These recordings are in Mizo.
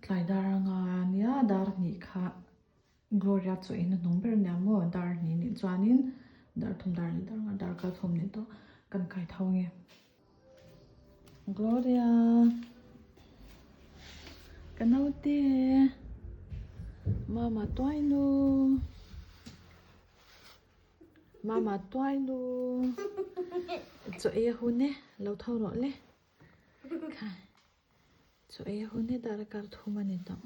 Tlai dar anga nia dar hnih kha Gloria chu in a hnung ber ania maw dar hnih nih chuanin dar thum dar leh dar nga dar kal thum nih tawh kan kai tho nge Gloria ka naute mama tuainu mama tuainu chaw ei a hun e lo tho rawh le kha. Chaw ei a hun he darkar thum a ni tawh.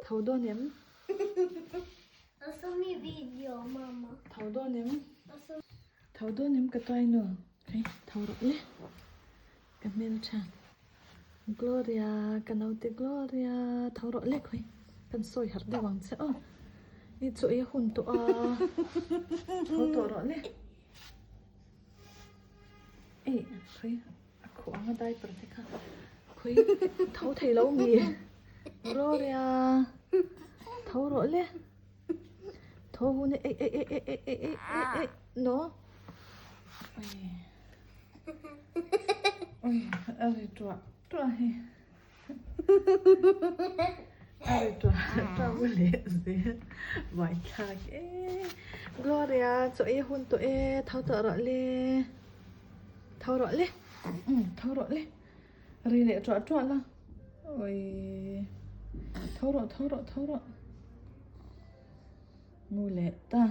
Tho dawn em? Asami video mama. Tho dawn em? Tho dawn em ka tuai nu? Hei tho rawh le. Ka hmel tha. Gloria ka naute Gloria tho rawh le khawi. Kan sawi harh deuh ang che aw. I chaw ei a hun tawh a. Tho tawh rawh le. Ei khawi. A khuh anga diaper te kha khawi tho thei lo mi Gloria tho rawh le tho hun e ei ei ei ei ei ei ei ei no oi oi a ri tuah tuah hi a ri tuah tuah mu leh zel buai thlak e Gloria chaw ei a hun tawh e tho tawh rawh le. Tho rawh le umm tho rawh le ri leh tuah tuah la awii tho rawh tho rawh tho rawh mu leh ta.